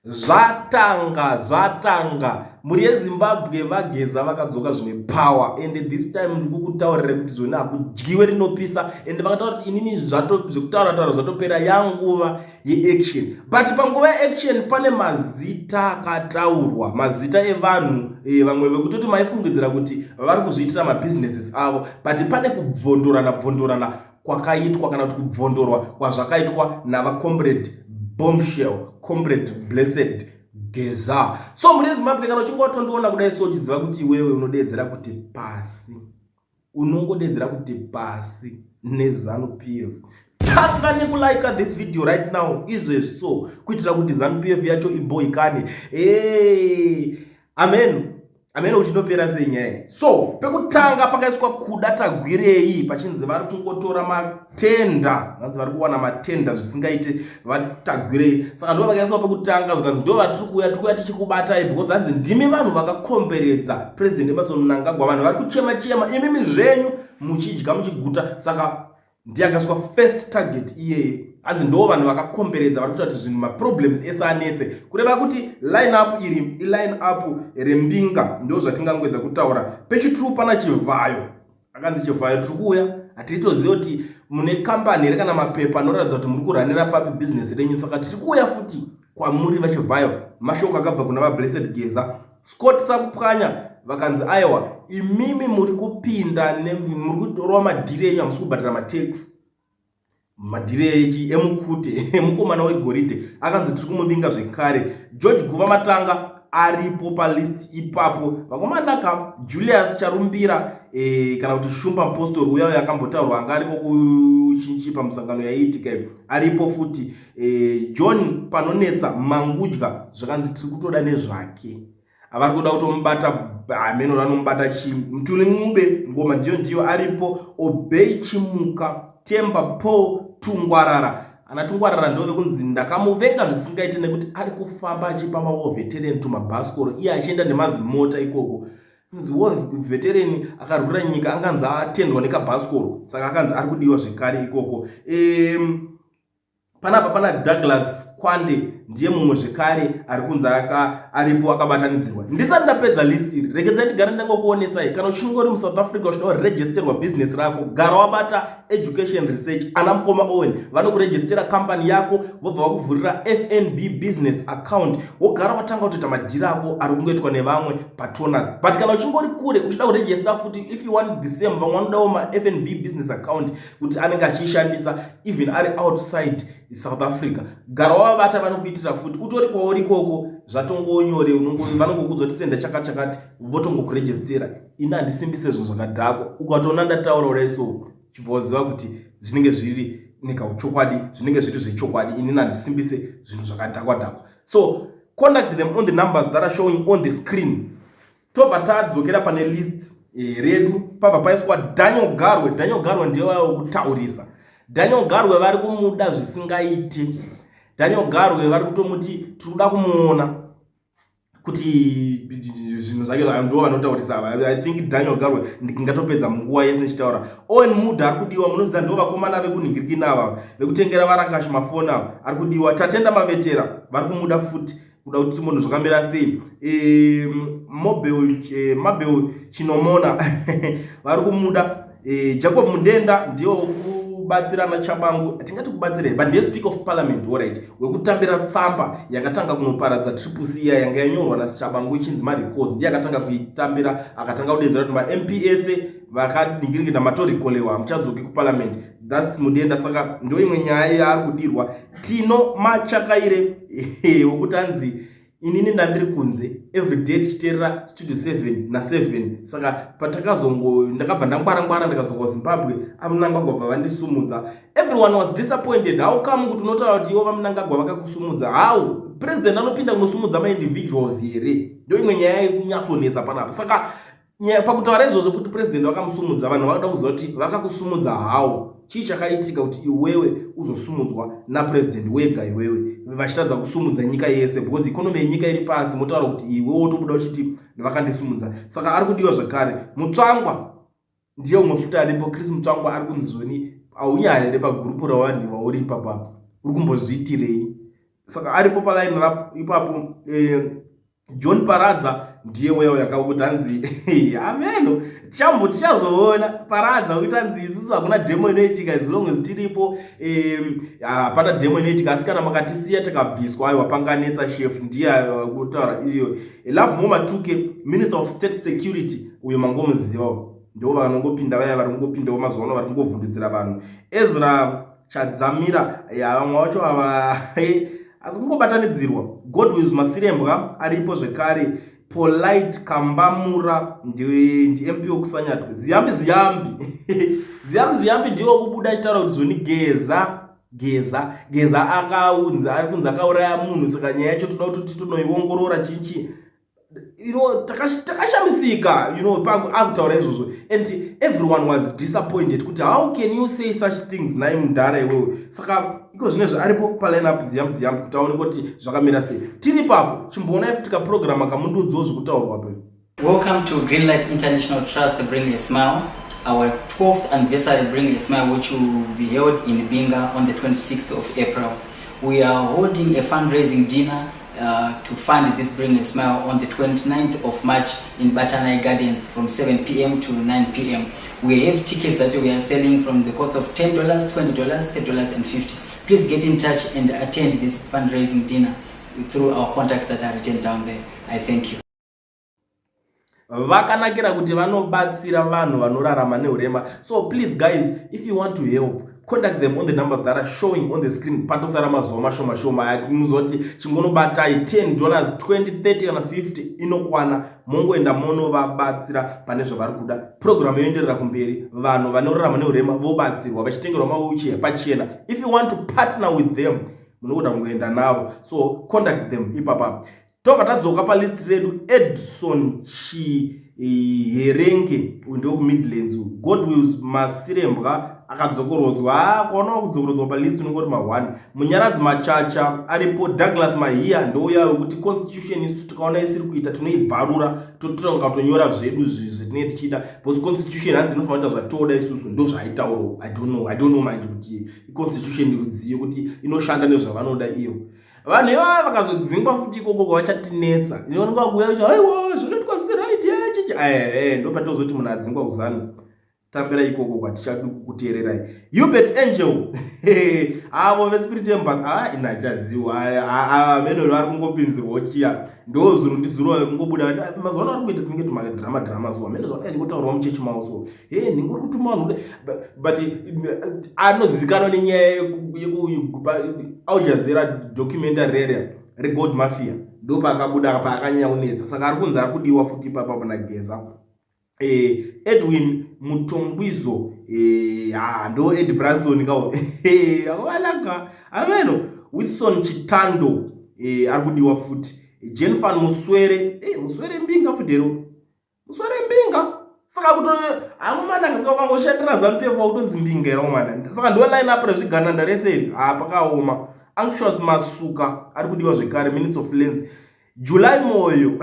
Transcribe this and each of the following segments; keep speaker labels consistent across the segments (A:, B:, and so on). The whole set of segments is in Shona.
A: Zvatanga, zvatanga. Mhuri yeZimbabwe vaGeza vakadzoka zvine power and this time ndikukutaurira kuti zvoni hakudyiwe rinopisa and vakataura kuti inini zvekutaura taura zvatopera yanguva yeaction. But panguva yeaction pane mazita akataurwa, mazita evanhu vamwe vekutoti maifungidzira kuti vari kuzviitira mabusinesses avo, but pane kubvondorana bvondorana kwakaitwa kana kuti kubvondorwa kwazvakaitwa navacomrade Bombshell, Comrade Blessed Geza. So mhuri yeZimbabwe, kana uchinge watondiona kudai so, uchiziva kuti iwewe unodeedzera kuti pasi, unongodeedzera kuti pasi neZANU PF, tanga nekulike this video right now, izvezvi so, kuitira kuti ZANU PF yacho iboikane. Hey, amen amen, kuti inopera sei nyaya. So pekutanga pakaiswa Kuda Tagwirei, pachinzi vari kungotora matender, vanzi vari kuwana matender zvisingaite vaTagwirei. Saka ndo vakaiswa pekutanga, zvikanzi ndo vatiri kuuya, tiri kuuya tichikubatai, because hanzi ndimi vanhu vakakomberedza President Emmerson Mnangagwa. Vanhu vari kuchema chema, imimi zvenyu muchidya muchiguta. Saka ndiye akaiswa first target iyeye, hanzi ndo vanhu vakakomberedza, vari kuita kuti zvinhu, maproblems ese anetse. Kureva kuti line up iri iline up rembinga, ndo zvatingangoedza kutaura. Pechitru pana Chivhayo, akanzi Chivhayo tiri kuuya, hatitoziva kuti mune kambani here kana mapepa anoratidza kuti muri kuranira papi bhizinesi renyu, saka tiri kuuya futi kwamuri vaChivhayo. Mashoko akabva kuna vaBlessed Geza. Scott Sakupwanya vakanzi aiwa, imimi muri kupinda, muri kutorwa madhiri enyu, hamusi kubhadhara matax, madhiri echi emukute emukomana wegoridhe, akanzi tiri kumuvinga zvekare. George Guva Matanga aripo palist ipapo. Vakomanaka Julius Charumbira kana kuti Shumba Mupostori uya uyo akambotaurwa anga ariko kuchinchi pamusangano yaiitika, aripo futi. John Panonetsa Mangudya zvakanzi tiri kutoda nezvake, avari kuda kutomubata, hameno vanomubata chii. Mthuli Ncube, ngoma ndiyo ndiyo, aripo. Obey Chimuka, Temba Paul Tungwarara, ana Tungwarara ndo vekunzi ndakamuvenga zvisingaiti nekuti ari kufamba achipa mawar veteran tumabhasikoro, iye achienda nemazimota ikoko. Nzi war veteran akarwira nyika anganzi atendwa nekabhasikoro, saka akanzi ari kudiwa zvekare ikoko. Panapa pana Douglas Kwande, ndiye mumwe zvekare ari kunzi aripo akabatanidzirwa. Ndisati ndapedza list iri, regedzai ndigare ndangokuonesai. Kana uchinge uri muSouth Africa uchida kuregisterwa business rako, gara wabata Education Research, ana mukoma Owen vanokurejistera kambani yako, vobva vakuvhurira FNB business account, wogara watanga kutoita madhiri ako ari kungoitwa nevamwe patoners. But kana uchinge uri kure uchida kuregister futi, if you want the same, vamwe vanodawo maFNB business account kuti anenge achiishandisa even ari outside South Africa, gara wavabata, vanokuitira futi utori kwauri ikoko, zvatongonyore, vanongokudza kuti senda chakati chakati, votongokurejistera. Ini handisimbise zvinhu zvakadhakwa. Ukatoona ndataura kudai so, chibva waziva kuti zvinenge zviri nekauchokwadi, zvinenge zviri zvechokwadi. Inini handisimbise zvinhu zvakadhakwa dhakwa. So contact them on the numbers that are showing on the screen. Tobva tadzokera pane list redu, pabva paiswa Daniel Garwe. Daniel Garwe ndiye vaya wekutaurisa. Daniel Garwe vari kumuda zvisingaiti. Daniel Garwe vari kutomuti tiri kuda kumuona kuti zvinhu zvake, ndo vanotaurisa ava. I think Daniel Garwe ndingatopedza munguva yese ndichitaura. Owen Mudha ari kudiwa, munoziva ndo vakomana vekunhingirikina ava vekutengera varakashi mafoni ava, ari kudiwa. Tatenda Mavetera vari kumuda futi, kuda kuti timbonhu zvakamira sei. Mabel Chinomona vari kumuda. Jacob Mudenda ndiyo kubatsirana Chabangu, tingati kubatsira, but ndiye Speaker of Parliament, alright, wekutambira tsamba yakatanga kunoparadza Triple C iya yanga yanyorwa naChabangu ichinzi marecalls. Ndiye akatanga kuitambira, akatanga kudedzera kuti maMP ese vakaningirikina matorikolewa, hamuchadzoki kuparliament. That's Mudenda. Saka ndo imwe nyaya yaari kudirwa. Tino Machakaire wekuti anzi inini ndandiri kunze everyday tichiteerera Studio 7 na7, saka patakazongo ndakabva ndangwara ngwara ndikadzoka kuZimbabwe, aMnangagwa bva vandisumudza. Everyone was disappointed. How come kuti unotaura kuti ivo vaMnangagwa vakakusumudza? How president anopinda kunosumudza maindividuals here? Ndo imwe nyaya yekunyatsonetsa panapa. Saka pakutaura izvozvo kuti president vakamusumudza, vanhu vakuda kuziva kuti vakakusumudza how, chii chakaitika kuti iwewe uzosumudzwa napresident wega iwewe, vachitadza kusumudza nyika yese, because economy yenyika iri pasi, motaura kuti iwe wotobuda uchiti vakandisumudza. Saka ari kudiwa zvekare. Mutsvangwa ndiye umwe futi aripo. Chris Mutsvangwa ari kunzi zvoni, haunyari here pagurupu ravanhu vauri ipapapo, uri kumbozviitirei? Saka aripo paline up ipapo. John Paradza ndiye weya yakakuti hanzi ameno tichambo tichazoona Paradza kuti hanzi isusu hakuna demo inoitika as long as tiripo, hapana demo inoitika, asi kana makatisiya tikabviswa, aiwa, panganetsa chef. Ndiye kutaura iyo. Lovemore Matuke, Minister of State Security, uyo mangomuzivawo, ndo vanongopinda vaya vari kungopindawo mazuva ano vari kungovhundutsira vanhu. Ezra Chadzamira, vamwe vacho ava asi kungobatanidzirwa. Godwills Masirembwa aripo zvekare. Polite Kambamura ndiMP wekuSanyatwe. Ziyambi Ziyambi, Ziyambi Ziyambi ndiwo kubuda achitaura kuti zvoni Geza, Geza, Geza akaunzi, ari kunzi akauraya munhu, saka nyaya yacho toda kuti tinoiongorora chinchi. Takashamisika akutaura izvozvo and everyone was disappointed kuti how can you say such things nai mudhara iwewe? Saka iko zvinezvi aripo palineup Ziyambi Ziyambi kuti aone kuti zvakamira sei. Tiri papo, chimboonai futi kaprogram akamundudziwo zvekutaurwa pe.
B: Welcome to Greenlight International Trust Bring a Smile, our 12th anniversary Bring a Smile, which will be held in Binga on the 26th of April. We are holding a fundraising dinner to fund this Bring a Smile on the 29th of March in Batanai Gardens from 7 p.m. to 9 p.m. We have tickets that we are selling from the cost of $10, $20, $30 and 50. Please get in touch and attend this fundraising dinner through our contacts that are written down there. I thank you.
A: Vakanakira kuti vanobatsira vanhu vanorarama neurema. So please guys, if you want to help, contact them on the numbers that are showing on the screen. Patosara mazuva mashoma shoma, muzoti chingonobatai $10, 20, 30 kana 50 inokwana, mongoenda monovabatsira pane zvavari kuda. Program yoenderera kumberi, vanhu vanorarama neurema vobatsirwa vachitengerwa mawheelchair pachena. If you want to partner with them, munogoda kungoenda navo, so contact them ipapa. Tobva tadzoka palist redu. Edson Chiherenge, uyu ndewekuMidlands. Godwills Masirembwa akadzokorodzwa, kuonawo kudzokorodzwa palist unongori ma1. Munyaradzi Machacha aripo. Douglas Mahiya ndouya wekuti constitution isu tikaona isiri kuita tinoibvarura, totonga tonyora zvedu zvetinenge tichida, because constitution hanzi inofanira kuita zvatoda isusu. Ndo zvaaitaurawo. I don't know, I don't know manje kuti iconstitution rudziyo kuti inoshanda nezvavanoda iyo. Vanhu ivava vakazodzingwa futi ikoko kwavachatinetsa, inoonekwa kuuya kuti aiwa, zvinoitwa zvisi right chichi. Ehe, ndo patozoti munhu adzingwa kuZANU, tambira ikoko kwatichadi kukuteererai. Hubert Angel, avo veSpirit Embassy, a inachaziwa amenori vari kungopinzirwawo chiya, ndo zuro ndizuro vekungobuda mazuva ano vari kungoita tunenge tumadrama drama so amene zvakadai ngotaurwa muchechi mavo. So he ndingori kutuma vanhu, but anozivikanwa nenyaya yekuAl Jazeera documentary rere reGold Mafia, ndo paakabuda paakanyanya kunetsa. Saka ari kunzi ari kudiwa futi ipapapo naGeza. Edwin Mutongwizo, ah, ndo Ed Branson kawo akovalaka ameno. Wilson Chitando ari kudiwa futi. Jenfan Muswere, Muswere mbinga futi ero, Muswere mbinga. Saka kuto amumanaka, saka ukangoshandira ZANU PF wakutonzi mbinga ero mana. Saka ndo line up rezvigananda rese iri, ha, pakaoma. Anxious Masuka ari kudiwa zvekare, Minister of Lands. July Moyo,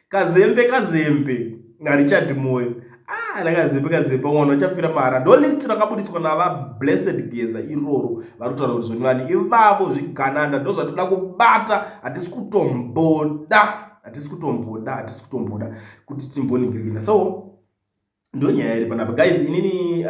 A: Kazembe Kazembe naRichard Moyo, ah, naKazembe Kazembe mwana uchafira mahara. Ndo list rakabudiswa navaBlessed Geza iroro. Vari kutaura kuti zvoni vanhu ivavo zvigananda ndo zvatoda kubata, hatisi kutomboda, hatisi kutomboda, hatisi kutomboda kuti timboningirikina. So ndo nyaya iri panapa guys. Inini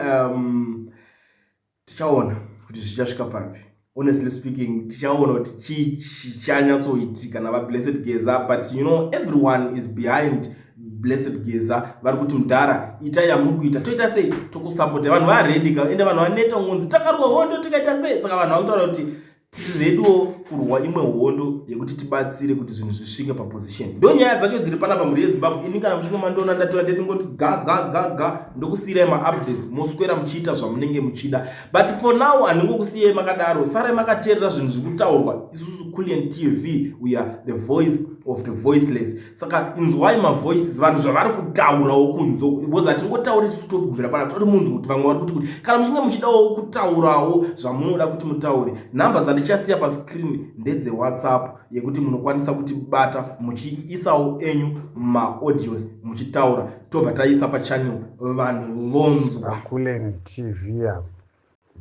A: tichaona kuti zvichasvika papi. Honestly speaking, tichaona kuti chii chichanyatsoitika navaBlessed Geza, but everyone is behind Blessed Geza. Vari kuti mudhara, itai yamuri kuita, toita sei, tokusapota. Vanhu vaready ka, ende vanhu vaneta kunzi takarwa hondo tikaita sei. Saka vanhu vakutaura kuti tiri readywo kurwa imwe hondo yekuti tibatsire kuti zvinhu zvisvike paposition. Ndo nyaya dzacho dziri panapa, mhuri yeZimbabwe. Ini kana muchinge mandiona ndatora, ndendingoti ga ga ga ga, ndokusiyirai maupdates, moswera muchiita zvamunenge muchida. But for now handingokusiyai makadaro, sarai makateerera zvinhu zviri kutaurwa. Isusu Culian TV, we are the voice of the voiceless. Saka inzwai mavoices, vanhu zvavari kutaurawo kunzo, because hatingotauri isusu tobvira pana tori munzwi kuti vamwe vari kuti kana muchinge muchidawo kutaurawo zvamunoda kuti mutaure, nhamba dzandichasiya pascreen ndedzeWhatsApp yekuti munokwanisa kutibata muchiisawo enyu maaudios muchitaura, tobva taisa pachannel, vanhu vonzwa.
C: Kulen TV apo,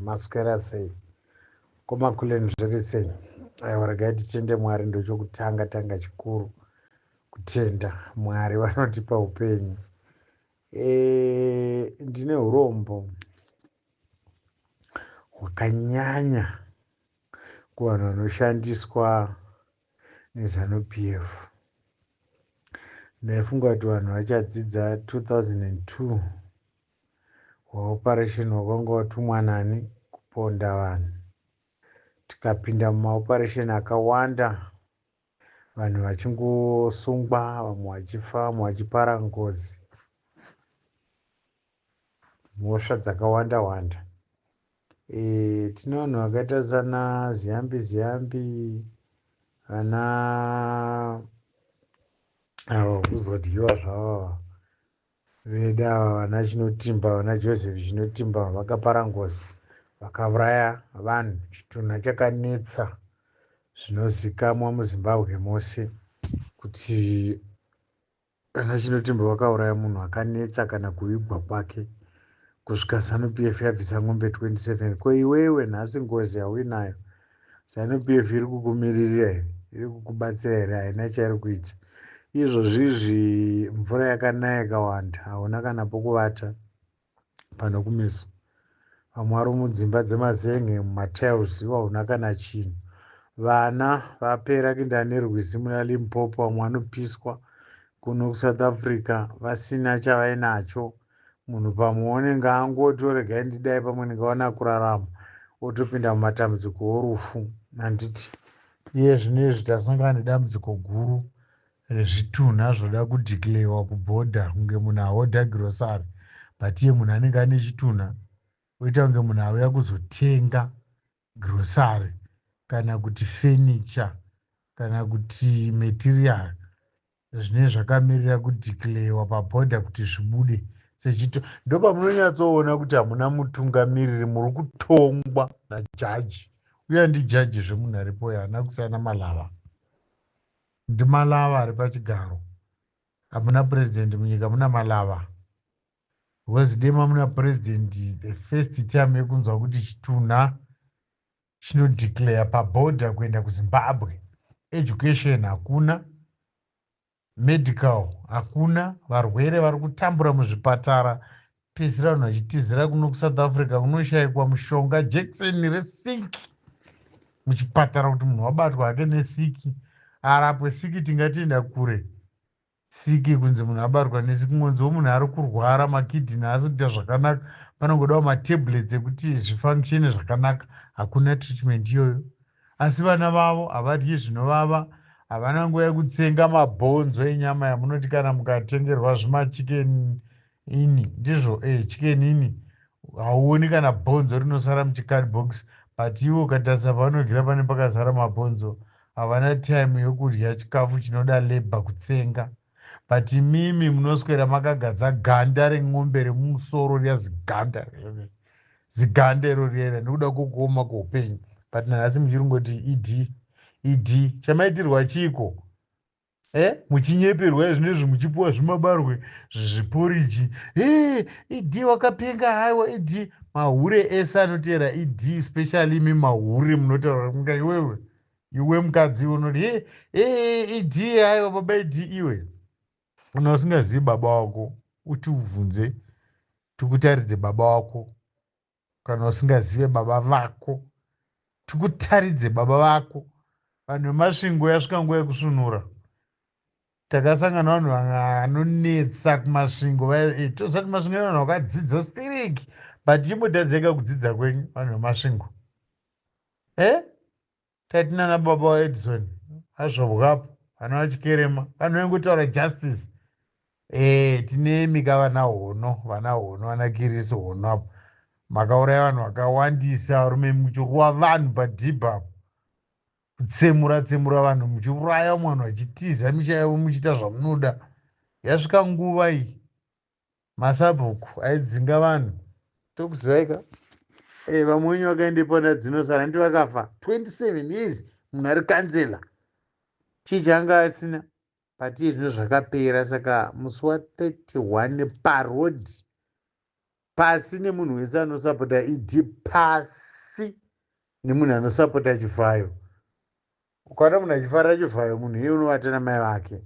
C: maswera sei? Komakuleni zviri sei? Aiwa, regai titende Mwari. Ndochokutanga tanga chikuru kutenda Mwari vanotipa upenyu. Ndine urombo hwakanyanya kuvanhu vanoshandiswa neZANU PF. Ndaifunga kuti vanhu vachadzidza 2002 hwaoperation wakanga watumwa nani kuponda vanhu. Tikapinda mumaoperation akawanda, vanhu vachingosungwa, vamwe vachifa, vamwe vachipara ngozi, mhosva dzakawanda wanda. Tine vanhu vakaita sana Ziyambi Ziyambi, vana avo kuzodyiwa zvavo vedu ava, vana Chinotimba, vana Joseph Chinotimba, vakapara ngozi, vakauraya vanhu. Chitunha chakanetsa zvinozikamwa muZimbabwe mose kuti vana Chinotimba vakauraya munhu akanetsa kana kuvigwa kwake kusvika ZANU PF yabvisa ng'ombe 27. Ko iwewe nhasi ngozi yauinayo, ZANU PF iri kukumiririra here? Iri kukubatsira here? Haina chairi kuita. Izvozvizvi mvura yakanaya yakawanda, hauna kana pokuvata pano kumeso. Vamwe vari mudzimba dzemazenge, mumatiles, iwo hauna kana chinhu. Vana vapera kuenda nerwizi muna Limpopo, vamwe vanopiswa kuno kuSouth Africa vasina chavainacho. Munhu pamwe unenge angoti regai ndidai, pamwe ndingawana kurarama, otopinda mumatambudziko orufu. Handiti iye zvino izvi tasangana nedambudziko guru rezvitunha zvoda kudeclarewa kubhodha kunge munhu ahodha grocery, but iye munhu anenge ane chitunha oita kunge munhu auya kuzotenga grocery kana kuti furniture kana kuti material zvinenge zvakamirira kudeclarewa pabhodha kuti zvibude sechito. Ndopamunonyatsoona kuti hamuna mutungamiriri, muri kutongwa najaji. Uye ndijaji zvemunhu aripo haana kusiyana Malava, ndiMalava ari pachigaro. Hamuna purezidendi munyika, muna Malava, because dema muna purezidendi, the first time yekunzwa kuti chitunha chinodeclare pabhodha kuenda kuZimbabwe. Education hakuna, medical hakuna, varwere vari kutambura muzvipatara, pedzisira vanhu vachitizira kuno kuSouth Africa, kunoshayikwa mushonga, jekiseni resiki muchipatara, kuti munhu wabatwa hake nesiki arapwe. Siki tingatienda kure, siki kunzi munhu abatwa nesiki, kungonziwo munhu ari kurwara makidney haasi kuita zvakanaka, panongodawo matablets ekuti zvifunctione zvakanaka. Hakuna treatment iyoyo. Asi vana vavo havadyi zvinovava, havana nguva yekutsenga mabhonzo enyama yamunoti kana mukatengerwa zvimaChicken Inn, ndizvo Chicken Inn, hauoni kana bhonzo rinosara muchicardbox, but ivo ukatarisa pavanodyira pane pakazara mabhonzo. Havana time yokudya chikafu chinoda labour kutsenga, but imimi munoswera makagadza ganda ren'ombe remumusoro riya, ziganda ziganda iro riya, nekuda kwokuoma kweupenyu. But nanhasi muchiri ngoti ED, ED. Chamaitirwa chiko? Muchinyeperwa zvinezvi, muchipuwa zvimabarwe, zviporiji. ED wakapenga. Haiwa, ED, mahure ese anoteera ED, especially imi mahure munotaura kunga iwewe, iwe mukadzi unoti he ED, haiwa baba ED. Iwe kana usingazivi baba wako, uti ubvunze tikutaridze baba wako. Kana usingazive baba vako, tikutaridze baba vako. Vanhu veMasvingo, yasvika nguva yekusvinura. Takasangana vanhu vanonetsa kuMasvingo. Toziva kuti Masvingo vanhu vakadzidza stereki, but chimbotadzeka kudzidza kwenyu, vanhu veMasvingo. Tati nana baba waEdison azvobwapo, vana vachikerema, vanhu vaingotaura justice. Tine mika vana Hono, vana Hono, vana Kirisi Hono apo, makauraya vanhu vakawandisa, varume, muchirova vanhu padhibha apo, kutsemura tsemura vanhu, muchiuraya vamwe vanhu vachitiza misha yavo, muchiita zvamunoda. Yasvika nguva iyi. Masabhuku aidzinga vanhu, tokuzivai ka. Vamwe venyu vakaendepo nadzinosara, ndi vakafa 27 years munhu ari kansela, chii changa asina? But iye zvino zvakapera. Saka musi wa31 parodhi pasi nemunhu wese anosapota ED, pasi. Nemunhu anosapota Chivhayo, ukaona munhu achifarira Chivhayo, munhu iye unovata namai vake.